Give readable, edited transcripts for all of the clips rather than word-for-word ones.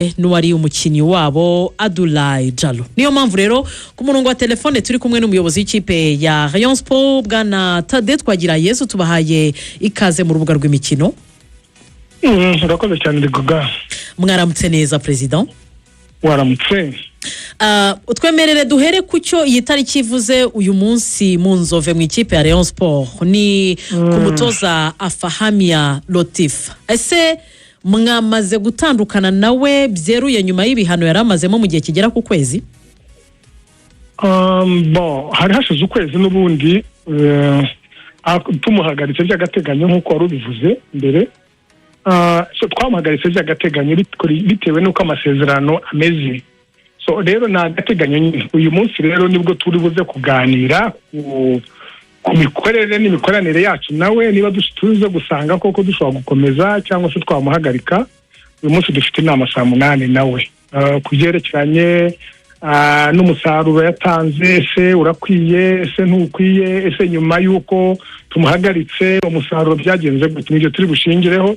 N'uwari umukinnyi wabo Adulai Jalo. Niyo mpamvu rero ku murongo wa telefone turi kumwe n'umuyobozi w'ikipe ya Rayon Sport, bwana Tade Twagirayezu. Tubahaye ikaze mu rubuga rw'imikino. Urakoze cyane, Rigoga. Mwaramutse neza, perezida. Waramutse. Twemerere duhere ku cyo iyi tariki ivuze uyu munsi mu Nzove mu ikipe ya Rayon Sport, ni ku mutoza Afahamia Lotif. Ese mwamaze gutandukana nawe byeruye nyuma y'ibihano yari amazemo mu gihe kigera ku kwezi? Bon, hari hashize ukwezi n'ubundi tumuhagaritse by'agateganyo nk'uko wari ubivuze mbere. So twamuhagaritse by'agateganyo bitewe n'uko amasezerano ameze. So rero ni agateganyo nyine. Uyu munsi rero nibwo turi buze kuganira ku mikorere n'imikoranire yacu nawe, niba tuze gusanga koko dushobora gukomeza cyangwa se twamuhagarika. Uyu munsi dufite inama saa 8 nawe ku byerekeranye n'umusaruro yatanze. Ese urakwiye? Ese ntukwiye? Ese nyuma y'uko tumuhagaritse umusaruro byagenze gute? Nibyo turi bushingireho,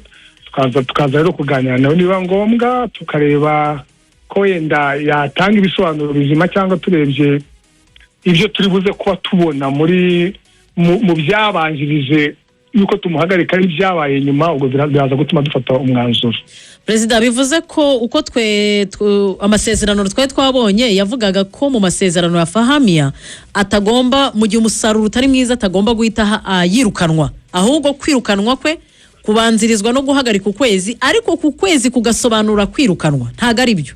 tukaza rero kuganira nawe, niba ngombwa tukareba ko wenda yatanga ibisobanuro bizima, cyangwa turebye ibyo turi buze kuba tubona muri mu byabanjirije yuko tumuhagarika n'ibyabaye nyuma, ubwo biraza gutuma dufata umwanzuro. Perezida, bivuze ko uko twe amasezerano twari twabonye yavugaga ko mu masezerano ya Fahamiya atagomba, mu gihe umusaruro utari mwiza, atagomba guhita yirukanwa, ahubwo kwirukanwa kwe kubanzirizwa no guhagarika ukwezi, ariko ku kwezi kugasobanura kwirukanwa, ntabwo ari byo?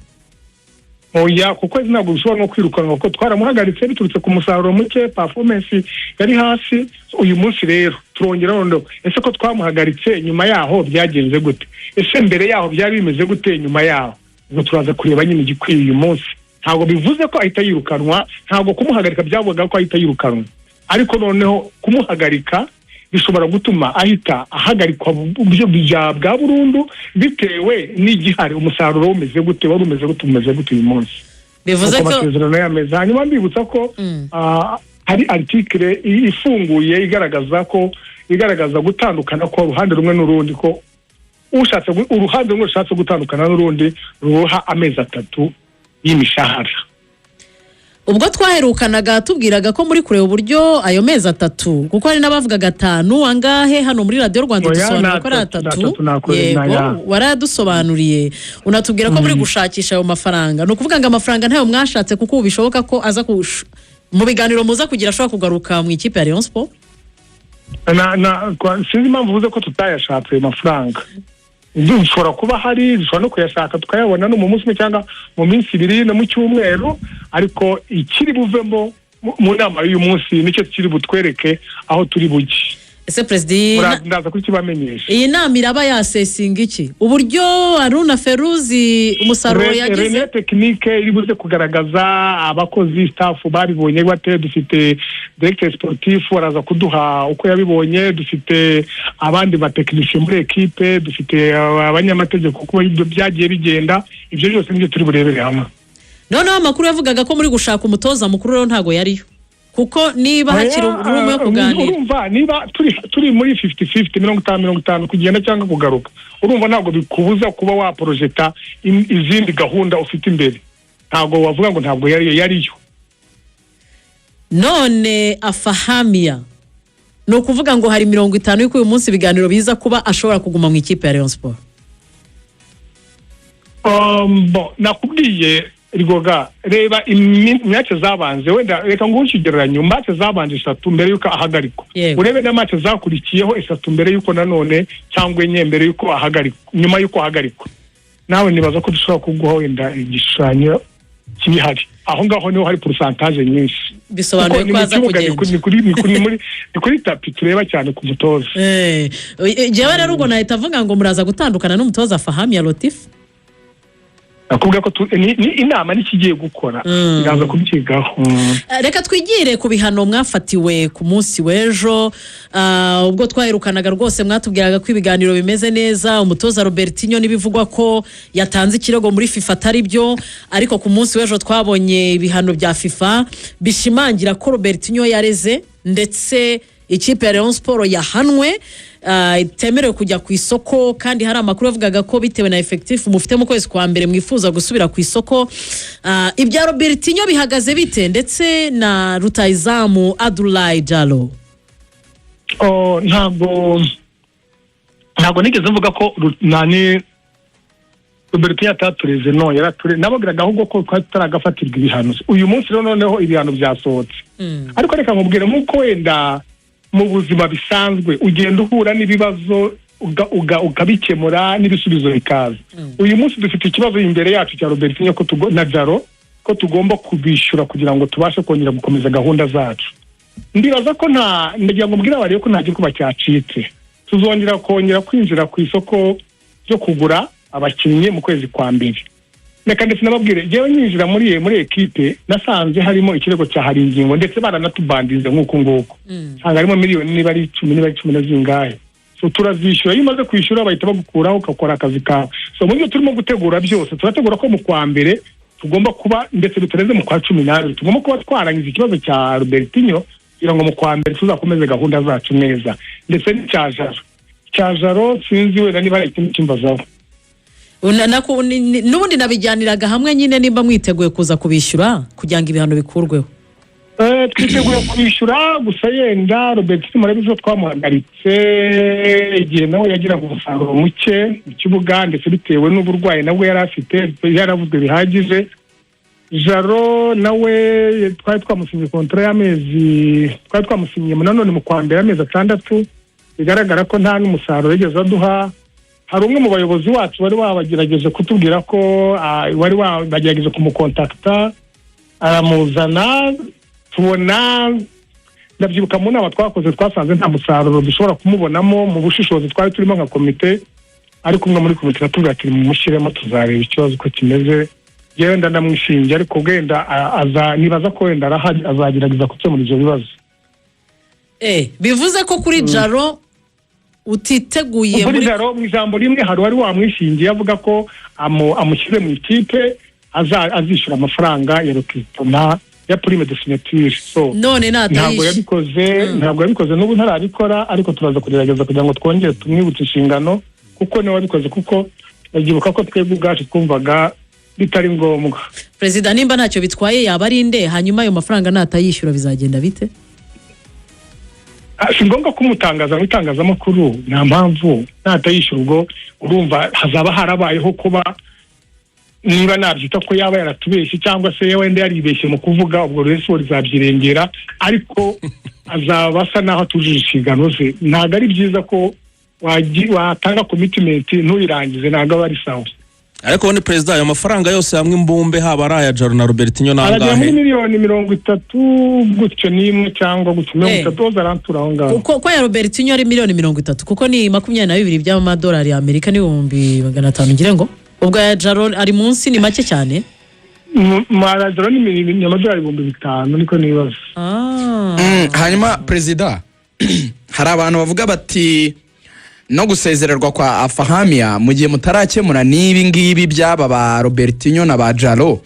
Oya, ku kwezi ntabwo bishobora no kwirukanwa, kuko twaramuhagaritse biturutse ku musaruro muke, performance yari hasi. Uyu munsi rero turongera noneho: ese ko twamuhagaritse, nyuma yaho byagenze gute? Ese mbere yaho byari bimeze gute? Nyuma yaho ubwo turaza kureba nyine igikwiye uyu munsi. Ntabwo bivuze ko ahita yirukanwa, ntabwo kumuhagarika byavugaga ko ahita yirukanwa, ariko noneho kumuhagarika bishobora gutuma ahita ahagarikwa buryo bwa burundu, bitewe n'igihari, umusaruro umeze gute, wari umeze gute, umeze gute uyu munsi. Bivuze uko ko amasezerano yameze. Hanyuma mbibutsa ko hari article ifunguye igaragaza ko, igaragaza gutandukana ko uruhande rumwe n'urundi, ko ushatse uruhande rumwe rushatse gutandukana n'urundi ruha amezi 3 y'imishahara. Ubwo twaherukanaga tubwiraga ko muri kureba uburyo ayo mezi 3, kuko hari n'abavugaga 5 angahe hano muri Radiyo Rwanda. Oya, Dusobanura ni ko ari 3, ni 3. 3, Yego. Warayadusobanuriye, unatubwira ko muri gushakisha ayo mafaranga. Ni ukuvuga ngo amafaranga ntayo mwashatse, kuko ubu bishoboka ko aza mu biganiro muza kugira ashobora kugaruka mu ikipe ya Rayon Sport? Sinzi impamvu uvuze ko tutayashatse ayo mafaranga. Dushobora kuba hari, dushobora no kuyashaka tukayabona no mu munsi umwe cyangwa mu minsi 2 no mu cyumweru, ariko ikiri buvemo mu nama y'uyu munsi nicyo kiri butwereke aho turi bujye. Ese perezida, iyi Ndaza kukibamenyesha. Iyi nama iraba yasesinga iki? Uburyo Aruna Feruzi umusaruro yagize? Réunion technique iri buze kugaragaza abakozi, staff babibonye bate. Dufite directeur sportif, araza kuduha uko yabibonye. Dufite abandi batekinisiye muri ekipe, dufite abanyamategeko, uko ibyo byagiye bigenda. Ibyo byose nibyo turi burebere hamwe. Noneho amakuru yavugaga ko muri gushaka umutoza mukuru rero ntago yariyo, kuko niba hakiri room yo kuganira. Urumva niba turi muri 50-50, 50-50, kugenda cyangwa kugaruka, urumva ntabwo bikubuza kuba waporojeta izindi gahunda ufite imbere. Ntabwo wavuga ngo ntabwo yariyo. Yariyo. None Afahamiya, ni ukuvuga ngo hari 50 y'uko uyu munsi ibiganiro biza kuba ashobora kuguma mu ikipe ya Rayon Sport? Bon, nakubwiye Rigoga, reba match zabanje, wenda reka nguhe ikigereranyo, match zabanje eshatu mbere y'uko ahagarikwa. Urebe na match zakurikiyeho eshatu mbere y'uko nanone, cyangwa enye mbere y'uko ahagarikwa, nyuma y'uko ahagarikwa. Nawe nibaza ko dushobora kuguha wenda igishushanyo kibihari. Aho ngaho niho hari pourcentage nyinshi. Bisobanuye Kuko ni ko mu aza kibuga, ni kugenda. Ni kuri tapis tureba cyane ku mutoza. Njyewe rero ubwo nahita avuga ngo muraza gutandukana n'umutoza Fahamiya Lotif? Nakubwira ko ni inama n'ikigiye gukora, iraza kubyigaho. Reka twigire ku bihano mwafatiwe ku munsi w'ejo. Ubwo twaherukanaga rwose mwatubwiraga ko ibiganiro bimeze neza, umutoza Robertinho n'ibivugwa ko yatanze ikirego muri FIFA atari byo, ariko ku munsi w'ejo twabonye ibihano bya FIFA bishimangira ko Robertinho yareze ndetse ikipe ya Rayon Sport yahanwe. itemerewe kujya ku isoko, kandi hari amakuru avugaga ko bitewe na effectif mufite mu kwezi kwa mbere mwifuza gusubira ku isoko. Ibya Robertinho bihagaze bite, ndetse na rutayizamu Adulayi Jalo? Oh, ntabwo nigeze mvuga ko nani Roberto yatatureze. No yarature, nababwiraga ahubwo ko twari tutaragafatirwa ibihano. Uyu munsi rero noneho ibihano byasohotse. Ariko reka nkubwire, nk'uko wenda mu buzima bisanzwe ugenda uhura n'ibibazo ukabikemura n'ibisubizo bikaza, uyu munsi dufite ikibazo imbere yacu cya Robertinho ko na Jaro, ko tugomba kubishyura kugira ngo tubashe kongera gukomeza gahunda zacu. Ndibaza ko nta, ndagira ngo mbwire abarebe ko nta gikuba cyacitse. Tuzongera kongera kwinjira ku isoko ryo kugura abakinnyi mu kwezi kwa mbere. Reka ndetse nababwire, njyewe nyinjira muri ekipe nasanze harimo ikirego cya Haringingo, ndetse baranatubandinze nk'uku nguku, nsanga harimo miliyoni niba ari 10, niba ari 10 na zingahe. So turazishyura, iyo umaze kwishyura bahita bagukuraho ugakora akazi kawe. So mu byo turimo gutegura byose, turategura ko mu kwa mbere tugomba kuba, ndetse bitarenze mu kwa 12, tugomba kuba twarangiza ikibazo cya Robertinho kugira ngo mu kwa mbere tuzakomeze gahunda zacu neza, ndetse n'icya Jaro. Icya Jaro sinzi wenda niba hari ikindi kimbazaho. N'ubundi nabijyaniraga hamwe nyine, nimba mwiteguye kuza kubishyura kugira ngo ibihano bikurweho. Twiteguye kubishyura, gusa yenda Robertinho murabizi ko twamuhagaritse igihe nawe yagiraga umusaruro muke mu kibuga, ndetse bitewe n'uburwayi nabwo yari afite, yaravuzwe bihagije. Jaro nawe twari twamusinyiye kontara y'amezi, twari twamusinyiye nanone mu kwa mbere amezi 6, bigaragara ko nta n'umusaruro yigeze aduha. Hari umwe mu bayobozi wacu wari wabagerageje kutubwira ko wari wabagerageje kumukontakita aramuzana, tubona, ndabyibuka mu nama twakoze twasanze nta musaruro dushobora kumubonamo mu bushishozi twari turimo nka komite, ariko umwe muri komite aratubwira ati mumushyiremo tuzareba ikibazo uko kimeze. Yewe ndamwishingiye, ariko wenda nibaza ko wenda arahari azagerageza gukemura ibyo bibazo. Bivuze ko kuri Jaro utiteguye Kuri muri Jaro, mu ijambo rimwe, hari uwari wamwishingiye avuga ko amushyize mu ikipe azishyura amafaranga ya recrutement, ya prime de signature. So None ntabwo natayishyura? yabikoze, ntabwo yabikoze, n'ubu ntarabikora, ariko turaza kugerageza kugira ngo twongere tumwibutse inshingano, kuko niwe wabikoze, kuko ndabyibuka ko twebwe ubwacu twumvaga bitari ngombwa. Perezida, nimba ntacyo bitwaye, yaba ari nde? Hanyuma ayo mafaranga natayishyura bizagenda bite? Si ngombwa kumutangaza mu itangazamakuru, nta mpamvu. Natayishyura ubwo urumva hazaba harabayeho kuba, niba nabyita ko yaba yaratubeshye cyangwa se wenda yaribeshye mu kuvuga, ubwo Rayon Sports izabyirengera, ariko azaba asa naho atujuje inshingano ze. Ntabwo ari byiza ko watanga commitment ntuyirangize, ntabwo aba ari sawa. Ariko ubundi perezida, ayo mafaranga yose hamwe imbumbe, haba ari aya Jaro na Robertinho, Aragera muri n'angahe? miliyoni 30 gutyo n'imwe cyangwa gutyo, mirongo itatu hose arantura aho ngaho. Kuko ya Robertinho ari miliyoni 30, kuko ni 22 by'amadolari y'Amerika n'500,000 ngira ngo. Ubwo ya Jaro ari munsi, ni make cyane. Marajaro ni amadolari 5000, niko nibaza. Hanyuma perezida, hari abantu bavuga bati no gusezererwa kwa Afahamiya mu gihe mutarakemura n'ibi ngibi by'aba ba Robertinho na ba Jalo,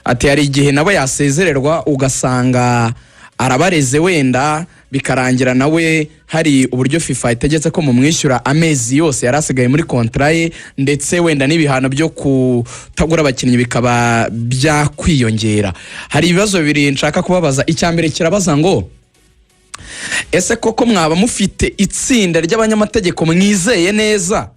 ati hari igihe nabo yasezererwa ugasanga arabareze, wenda bikarangira nawe hari uburyo FIFA itegetse ko mumwishyura amezi yose yari asigaye muri kontara ye, ndetse wenda n'ibihano byo kutagura abakinnyi bikaba byakwiyongera. Hari ibibazo bibiri nshaka kubabaza. Icya mbere kirabaza ngo ese koko mwaba mufite itsinda ry'abanyamategeko mwizeye neza,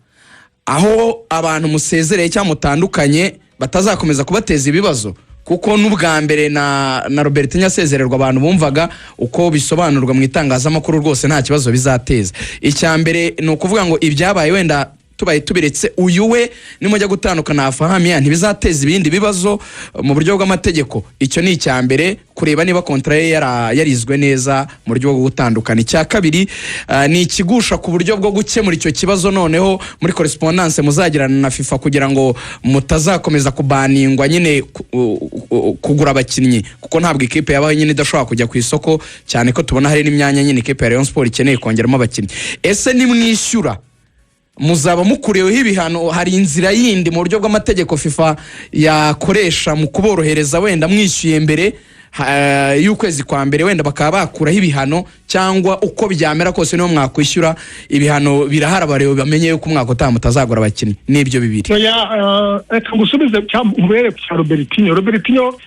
aho abantu musezereye cyangwa mutandukanye batazakomeza kubateza ibibazo? Kuko n'ubwa mbere na Robertinho asezererwa, abantu bumvaga uko bisobanurwa mu itangazamakuru rwose nta kibazo bizateza. Icya mbere ni ukuvuga ngo ibyabaye wenda tubaye tubiretse, uyu we nimujya gutandukana Afahamiya ntibizateza ibindi bibazo mu buryo bw'amategeko? Icyo ni icya mbere, kureba niba kontara ye yarizwe neza mu buryo bwo gutandukana. Icya kabiri ni ikigusha ku buryo bwo gukemura icyo kibazo noneho muri correspondance muzagirana na FIFA, kugira ngo mutazakomeza kubaningwa nyine kugura abakinnyi, kuko ntabwo ikipe yabaho nyine idashobora kujya ku isoko, cyane ko tubona hari n'imyanya nyine ikipe ya Rayon Sport ikeneye kongeramo abakinnyi. Ese nimwishyura muzaba mukuriweho ibihano? Hari inzira yindi mu buryo bw'amategeko FIFA yakoresha mu kuborohereza, wenda mwishyuye mbere y'ukwezi kwa mbere, wenda bakaba bakuraho ibihano, cyangwa uko byamera kose niyo mwakwishyura, ibihano birahari, abareba bamenye yuko umwaka utaha mutazagura abakinnyi? N'ibyo bibiri. Oya, reka ngusubize cyangwa nkubere ku cya Robertinho. Robertinho,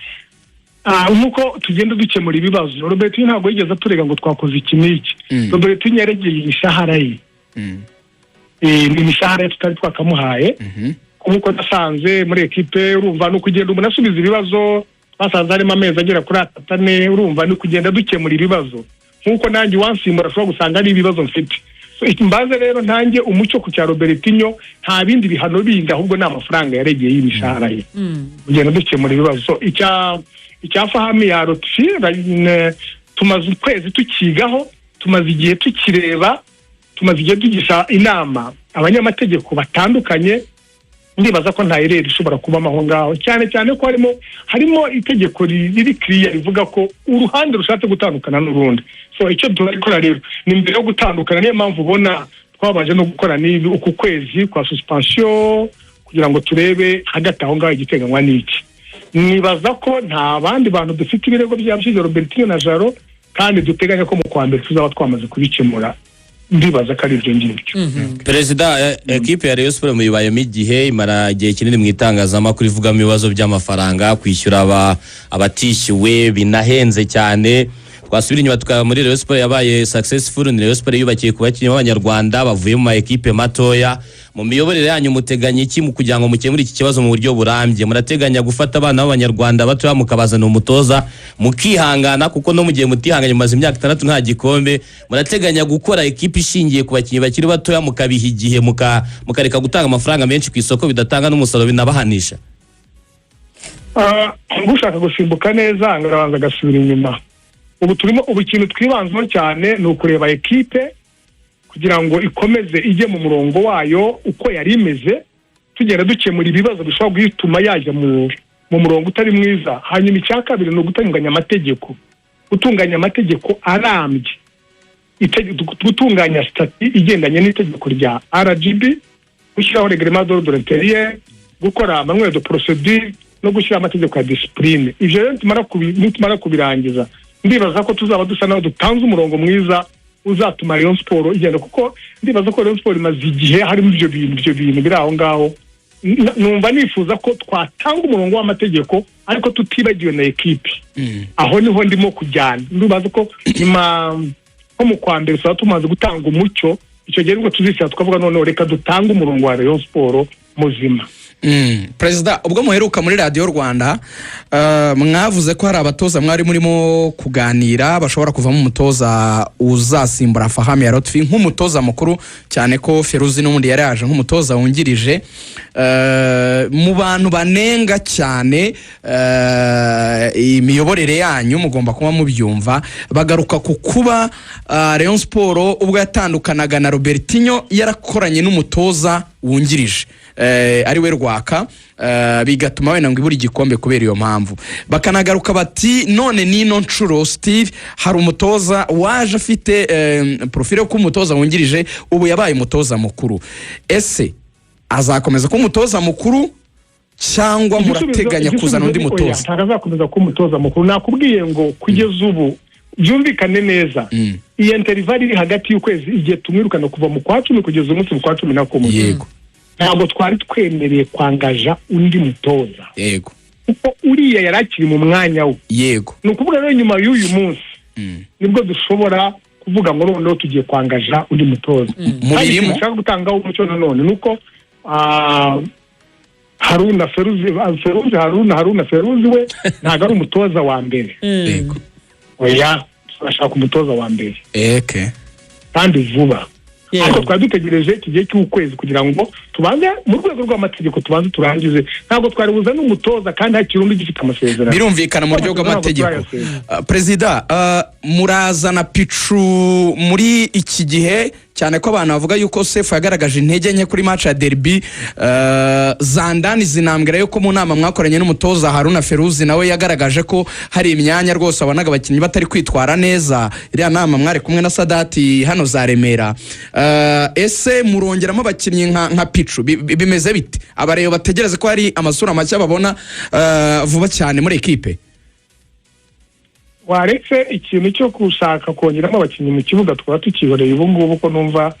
nk'uko tugenda dukemura ibibazo, Robertinho ntabwo yigeze aturega ngo twakoze iki n'iki. Robertinho yaregeye imishahara ye. Ni imishahara ye tutari twakamuhaye, nk'uko nasanze muri ekipe. Urumva, ni ukugenda umuntu asubiza ibibazo. Twasanze harimo amezi agera kuri 3, 4. Urumva, ni ukugenda dukemura ibibazo, nk'uko nanjye uwansimbura ashobora gusanga ari ibibazo mfite. So, mbaze rero ntange umucyo ku cya Robertinho: nta bindi bihano bindi, ahubwo ni amafaranga yaregeye y'imishahara ye. Kugenda dukemura ibibazo. Icya Fahmi ya Lotfi, tumaze ukwezi tukigaho, tumaze igihe tukireba, tumaze igihe tugisha inama abanyamategeko batandukanye. Ndibaza ko nta erreur ishobora kubamo aho ngaho, cyane cyane ko harimo itegeko riri kiriya rivuga ko uruhande rushatse gutandukana n'urundi. So icyo turakora rero ni mbere yo gutandukana, niyo mpamvu ubona twabanje no gukora n'ibi, uku kwezi kwa suspension, kugira ngo turebe hagati aho ngaho igiteganywa n'iki. Nibaza ko nta bandi bantu dufite ibirego bya Bishize, Robertinho na Jaro, kandi duteganya ko mu kwa mbere tuzaba twamaze kubikemura. Ndibaza ko ari ibyo ngibyo. Perezida, ekipe ya Rayon Sports muyibayemo igihe, imara igihe kinini mu itangazamakuru ivugamo ibibazo by'amafaranga, kwishyura abatishyuwe binahenze cyane. Twasubira inyuma tukaba muri Rayon Sports yabaye successful, ni Rayon Sports yubakiye ku bakinnyi b'Abanyarwanda bavuye mu ma ekipe matoya. Mu miyoborere yanyu muteganya iki mu kugira ngo mukemure iki kibazo mu buryo burambye? Murateganya gufata abana b'Abanyarwanda batoya mukabazana umutoza, mukihangana, kuko no mu gihe mutihanganye mumaze imyaka 6 nta gikombe? Murateganya gukora ekipe ishingiye ku bakinnyi bakiri batoya, mukabiha igihe, mukareka gutanga amafaranga menshi ku isoko bidatanga n'umusaruro, binabahanisha? Ushaka gusimbuka neza ngo arabanza agasubira inyuma. Ubu turimo, ubu ikintu twibanzeho cyane ni ukureba ekipe kugira ngo ikomeze ijye mu murongo wayo uko yari imeze, tugenda dukemura ibibazo bishobora gutuma yajya mu murongo utari mwiza. Hanyuma icya kabiri ni ugutunganya amategeko, gutunganya amategeko arambye, gutunganya statut igendanye n'itegeko rya RGB, gushyiraho règlement d'ordre intérieur, gukora manuel de procédure no gushyiraho amategeko ya discipline. Ibyo rero nitumara kubirangiza, ndibaza ko tuzaba dusa naho dutanze umurongo mwiza uzatuma Rayon Sport igenda, kuko ndibaza ko Rayon Sport imaze igihe harimo ibyo bintu biri aho ngaho. Numva nifuza ko twatanga umurongo w'amategeko, ariko tutibagiwe na ekipi. Aho niho ndimo kujyana. Ndibaza ko nyuma nko mu kwa mbere tuzaba tumaze gutanga umucyo. Icyo gihe nibwo tuzicara tukavuga: noneho reka dutange umurongo wa Rayon Sport muzima. Perezida, ubwo muheruka muri Radiyo Rwanda, mwavuze ko hari abatoza mwari murimo kuganira bashobora kuvamo umutoza uzasimbura Fahmi ya Lotfi nk'umutoza mukuru, cyane ko Feruzi n'ubundi yari yaje nk'umutoza wungirije. Mu bantu banenga cyane imiyoborere yanyu, mugomba kuba mubyumva, bagaruka ku kuba Rayon Sport ubwo yatandukanaga na Robertinho yarakoranye n'umutoza wungirije, ari we Rwaka, bigatuma wenda ngo ibura igikombe kubera iyo mpamvu. Bakanagaruka bati: none n'ino nshuro Steve hari umutoza waje afite profile yo kuba umutoza wungirije, ubu yabaye umutoza mukuru. Ese azakomeza kuba umutoza mukuru cyangwa murateganya kuzana undi Igisubizo ni oya, mutoza? Ntabwo azakomeza kuba umutoza mukuru. Nakubwiye ngo kugeza ubu, byumvikane neza, iyi intervalle iri hagati y'ukwezi, igihe tumwirukana kuva mu kwa 10 kugeza umunsi mu kwa 11, ntabwo twari twemereye kwangaja undi mutoza, kuko uriya yari akiri mu mwanya we. Ni ukuvuga rero nyuma y'uyu munsi nibwo dushobora kuvuga ngo noneho tugiye kwangaja undi mutoza. Kandi Mubirimo. ikintu nshaka gutangaho umucyo nanone ni uko Haruna Feruzi, Feruzi Haruna Feruzi we ntabwo ari umutoza wa mbere. Oya, turashaka umutoza wa mbere kandi vuba, ariko twari dutegereje iki gihe cy'ukwezi kugira ngo tubanze mu rwego rw'amategeko tubanze turangize. Ntabwo twari buzane umutoza kandi hakiri undi ugifite amasezerano. Birumvikana mu buryo Amasezerano bw'amategeko. ntabwo turayasezera. Perezida, murazana Pichu muri iki gihe, cyane ko abantu bavuga yuko Sefu yagaragaje intege nke kuri match ya derby? Zandani zinambwira yuko mu nama mwakoranye n'umutoza Haruna Feruzi nawe yagaragaje ko hari imyanya rwose wabonaga abakinnyi batari kwitwara neza, iriya nama mwari kumwe na Sadati hano za Remera. Ese murongeramo abakinnyi nka Pichu? Bimeze bite? Abareba bategereze ko hari amasura mashya babona vuba cyane muri ekipe? Waretse ikintu cyo gushaka kongeramo abakinnyi mu kibuga, tukaba tukihoreye ubu ngubu, ko numva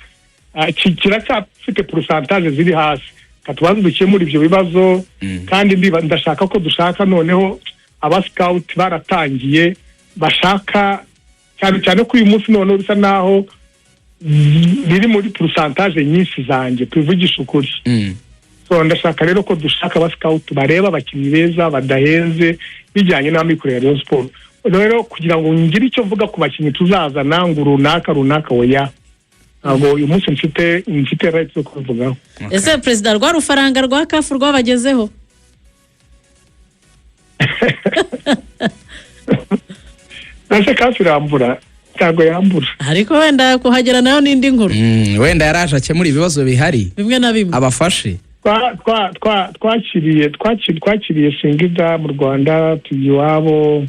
kiracyafite pourcentage ziri hasi. Katubanze dukemura ibyo bibazo. Kandi ndashaka ko dushaka noneho aba scout baratangiye, bashaka cyane cyane ko uyu munsi noneho bisa naho biri muri pourcentage nyinshi zanjye, tubivugishe ukuri. So ndashaka rero ko dushaka aba scout bareba abakinnyi beza badahenze, bijyanye n'amikoro ya Rayon Sport. Rero kugira ngo ngire icyo mvuga ku bakinnyi tuzazana ngo runaka runaka, oya, ntabwo uyu munsi mfite right zo kubivugaho. Ese perezida, rwa rufaranga rwa CAF rwabagezeho? Ese CAF irambura? Ntabwo yambura. Ariko wenda kuhagera nayo n'indi nkuru. Wenda yaraje akemura ibibazo bihari bimwe na bimwe. Abafashe. Twakiriye Singida mu Rwanda, tujya iwabo,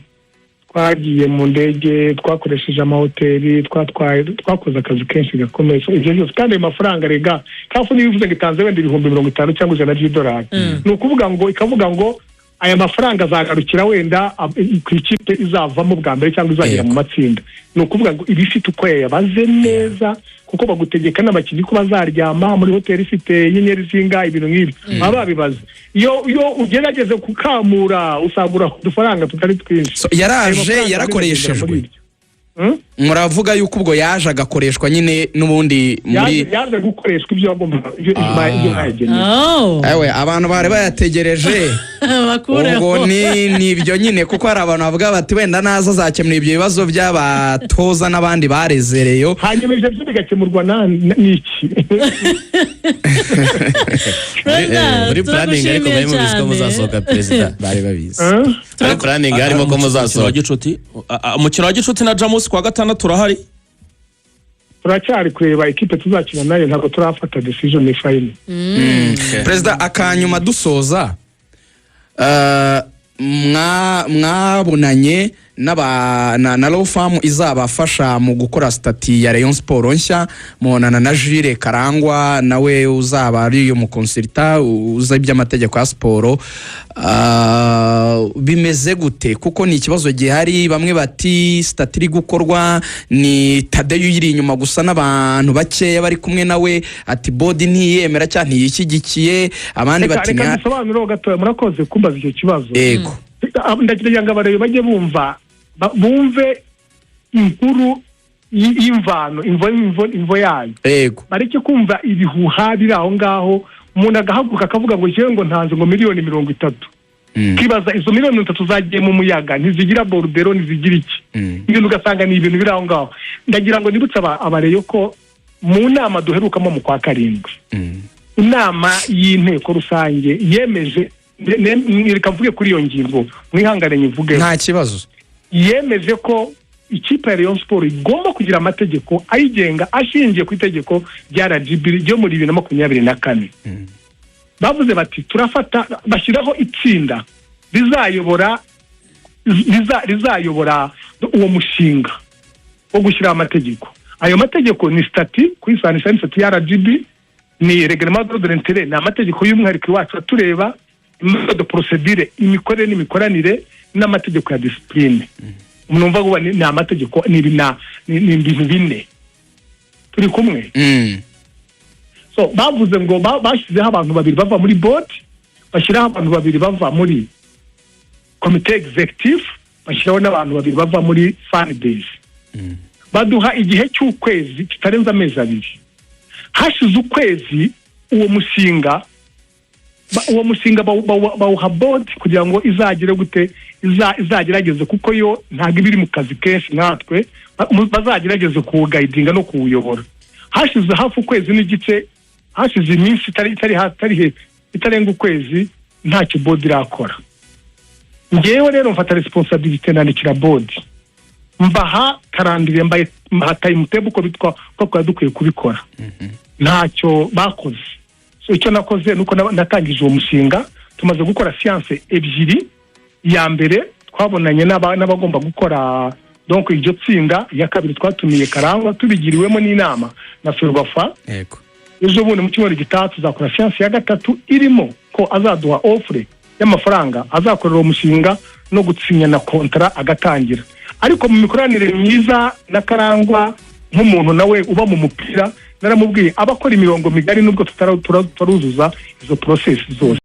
twagiye mu ndege, twakoresheje amahoteli, twatwaye, twakoze akazi kenshi gakomeye. So, ibyo byose kandi ayo mafaranga rega CAF niba ivuze ngo itanze wenda 50,000 cyangwa 100 by'idolari, ni ukuvuga ngo ikavuga ngo aya mafaranga azagarukira wenda ku ikipe izavamo bwa mbere cyangwa izagera mu matsinda. Ni ukuvuga ngo iba ifite uko yayabaze neza, kuko bagutegeka n'abakinnyi ko bazaryama muri hoteli ifite inyenyeri zingahe, ibintu nk'ibi baba babibaze. Iyo ugerageze kukamura usagura udufaranga tutari twinshi. So, Ayo yaraje mafaranga yarakoreshejwe. muri ibyo. Hmm? Muravuga yuko ubwo yaje agakoreshwa nyine n'ubundi muri Yaje gukoreshwa ibyo bagombaga, ibyo bayagenewe. Oh. Ewe, abantu bari bayategereje. Bakureho. Ubwo ni ibyo nyine, kuko hari abantu bavuga bati wenda naza azakemura ibyo bibazo by'abatoza n'abandi barezereyo. Hanyuma ibyo byo bigakemurwa n'iki? Perezida, Muri planning ariko turagushimiye mwari mubizi ko cyane. muzasohoka, perezida? Bari babizi. Hmm? Muri planning harimo ko Umukino wa muzasohoka. gicuti, umukino wa gicuti na Jamus kuwa gatandatu urahari. Turacyari kureba ikipe tuzakina nayo, ntabwo turafata decision, ni final. Perezida, akanyuma dusoza, mwabonanye na law firm izabafasha mu gukora statut ya Rayon Sport nshya, mubonana na Jules Karangwa nawe uzaba ari umu consultant uza iby'amategeko ya siporo. Bimeze gute? Kuko ni ikibazo gihari, bamwe bati statut iri gukorwa ni Tadeyo uyiri inyuma gusa n'abantu bakeya bari kumwe nawe, ati board ntiyemera cyangwa ntiyishyigikiye, abandi Reka bati reka dusobanureho gatoya, murakoze kumbaza icyo kibazo. Yego. Ndagira ngo abareba bajye bumva, bumve inkuru y'imvano, imvo yayo. Bareke kumva ibihuha biri aho ngaho, umuntu agahaguruka akavuga ngo njyewe ngo ntanze ngo miliyoni 30. Ukibaza izo miliyoni 30 zagiye mu muyaga, ntizigira borudero, ntizigira iki, ibintu ugasanga ni ibintu biri aho ngaho. Ndagira ngo nibutse abareyo ko mu nama duherukamo mu kwa karindwi, inama y'inteko rusange yemeje, reka mvuge kuri iyo ngingo, mwihangane nyivugeho. Nta kibazo. Yemeje ko ikipe ya Rayon Sport igomba kugira amategeko ayigenga ashingiye ku itegeko rya RGB ryo muri 2024. Bavuze bati turafata, bashyiraho itsinda rizayobora uwo mushinga wo gushyiraho amategeko. Ayo mategeko ni statut, kuyisanisha ni statut ya RGB, ni règlement d'ordre intérieur, ni amategeko y'umwihariko iwacu atureba, mode de procédure, imikorere n'imikoranire, n'amategeko ya discipline. Numva ngo ni amategeko, ni ibintu bine. Turi kumwe? So bavuze ngo bashyizeho abantu babiri bava muri board, bashyiraho abantu babiri bava muri komite executive, bashyiraho n'abantu babiri bava muri fan base. Baduha igihe cy'ukwezi kitarenze amezi 2. Hashize ukwezi, uwo mushinga bawuha board kugira ngo izagire gute, izagerageze, kuko yo ntabwo iba iri mu kazi kenshi nkatwe, bazagerageze kuwuguidinga no kuwuyobora. Hashize hafi ukwezi n'igice, hashize iminsi itari itari ha- itari he- itarenga ukwezi, ntacyo board irakora. Ngewe rero mfata responsabilité, nandikira board, mbaha calendrier, mbaha timetable uko bitwa uko twari dukwiye kubikora. Ntacyo bakoze. So icyo nakoze nuko natangije uwo mushinga. Tumaze gukora séance ebyiri. Iya mbere twabonanye n'abagomba gukora, donc iryo tsinda. Iya kabiri twatumiye Karangwa, tubigiriwemo n'inama na Ferwafa. Ejo bundi mu cyumweru gitaha tuzakora séance ya gatatu, irimo ko azaduha offre y'amafaranga azakorera uwo mushinga no gutsinya na contrat agatangira. Ariko mu mikoranire myiza na Karangwa, nk'umuntu nawe uba mu mupira, naramubwiye aba akora imirongo migari nubwo tutaruzuza izo process zose.